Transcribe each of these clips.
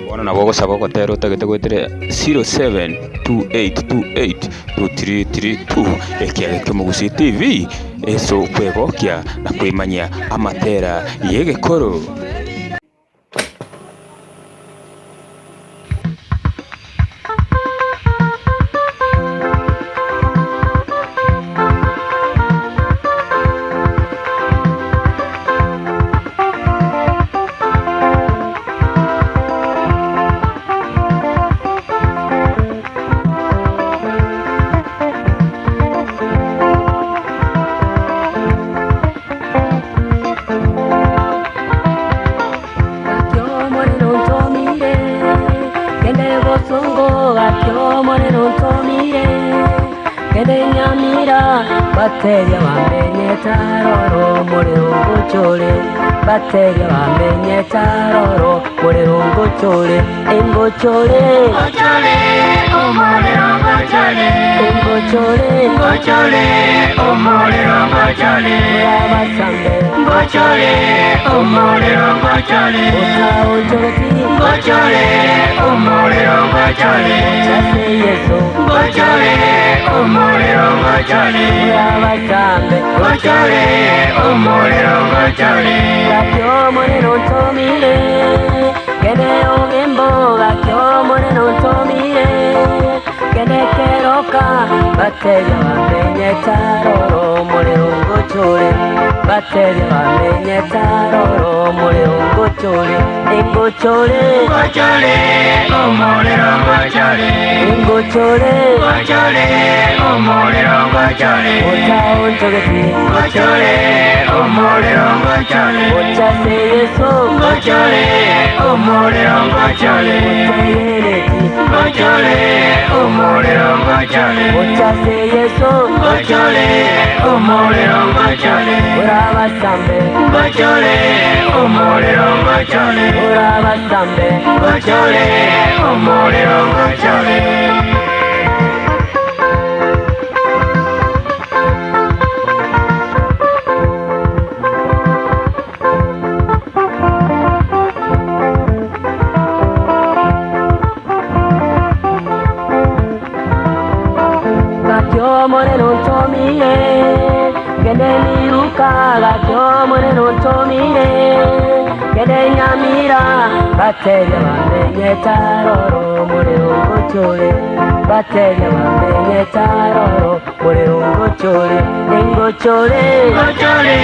Bono nabo ogosaba ogotera otagete goetera 0728282332 ekiage ki'Omogusii TV ase okwegokia na kwemanyia amatera y'egekoro. Gaki Omonene ontomire, ngende bosongo, gaki Omonene ontomire, ngende Nyamira, batebia bamenyete aroro, omorero ngocha ore, batebia bamenyete aroro, omorero ngocha ore, engocha ore, Ngochore, omorero ngochore, engocha ore, ngochore, omorero ngochore, orabasambe, ngochore, omorero ngochore, otaonchoreti, ngochore, omorero ngochore, ase Yeso, ngochore, omorero ngochore, orabasambe. ngochore, omorero ngochore. Gaki Omonene ontomire, ngende ogembo, gaki Omonene ontomire, ngende keroka, batebia bamenyete aroro, omorero ngocha ore, batebia bamenyete aroro, omorero ngocha ore, engocha ore, Ngochore, omorero ngochore, engocha ore, ngochore, omorero ngochore, otaonchogeti, ngochore, omorero ngochore. gocha ase Yeso, Ngochore, omorero ngochore, otegereti, ngochore, omorero ngochore, gocha ase Yeso, ngochore, omorero ngochore, orabasambe, ngochore, omorero ngochore, orabasambe. ngochore, omorero ngochore. Gaki Omonene ontomire, ngende miruka, gaki Omonene ontomire, ngende Nyamira, batebia bamenyete aroro, omorero ngocha ore, batebia bamenyete aroro, omorero ngocha ore, engocha ore, Ngochore,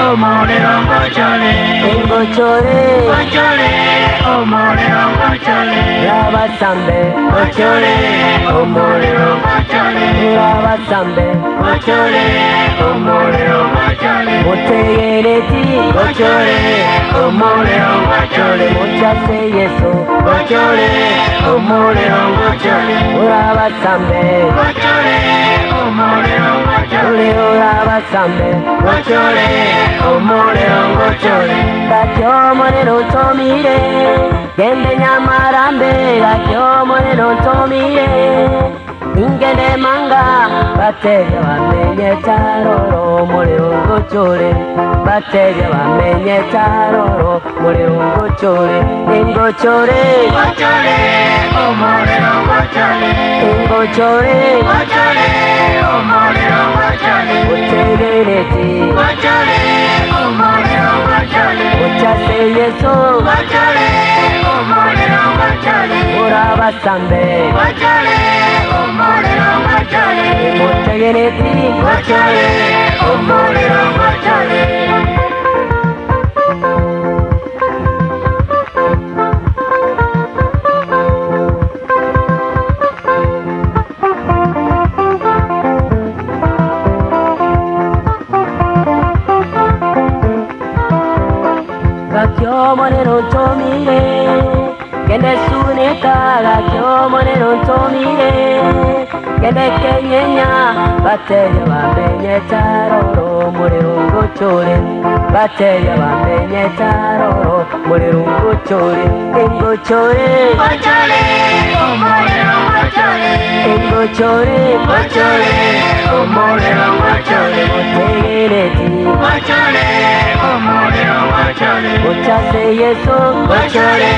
omorero ngochore, engocha ore, ngochore, omorero ngochore, rabasambe, ngochore, omorero ngochore. rabasambe, Ngochore, omorero ngochore, otegereti, ngochore, omorero ngochore, gocha ase Yeso, ngochore, omorero ngochore, orabasambe, ngochore, omorero ngochore, ore orabasambe. ngochore, omorero ngochore, Gaki Omonene ontomire, ngende Nyamarambe, gaki Omonene ontomire, ningende Manga, batebia bamenyete aroro, omorero ngocha ore, batebia bamenyete aroro, omorero ngocha ore, engocha ore, ngochore, omorero ngochore, engocha ore, ngochore, omorero ngochore, otegereti, ngochore, omorero ngochore, gocha ase Yeso, ngochore, omorero ngochore. orabasambe, Ngochore, omorero ngochore, motegereti, ngochore, omorero ngochore. Gaki Omonene ontomire, ngende Suneka, gaki Omonene ontomire, ngende Kenyenya, batebia bamenyete aroro, omorero ngocha ore, batebia bamenyete aroro, omorero ngocha ore, engocha ore, Ngochore, omorero ngochore. ngochore. Ngochore. Ngochore, omorero ngochore. Otegereti. Ngochore, omorero ngochore. Ochase Yeso. Ngochore,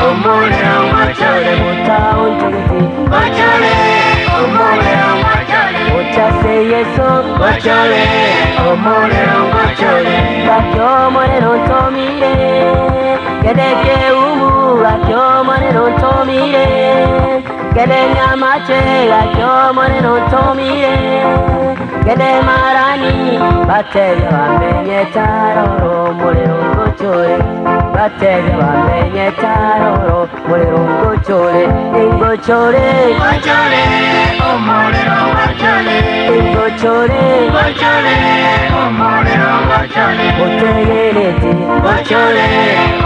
omorero ngochore. Otaonchogeti. Ngochore, omorero ngochore. Ochase Yeso. Ngochore, omorero ngochore. Gakio ntomire. Gedeke umu gakio morero ntomire. Gede nyamache gakio morero ntomire. Gede marani batebya bamenye taroro morero ngochore. Batebya bamenye taroro morero ngochore. Ngochore. Ngochore, omorero ngochore. Ngochore. Ngochore, omorero ngochore. Otegereti. Ngochore,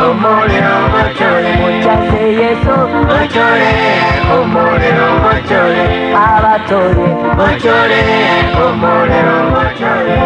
omorero ngochore. Ochase Yeso. Ngochore, omorero ngochore. Abatore. Ngochore, omorero ngochore.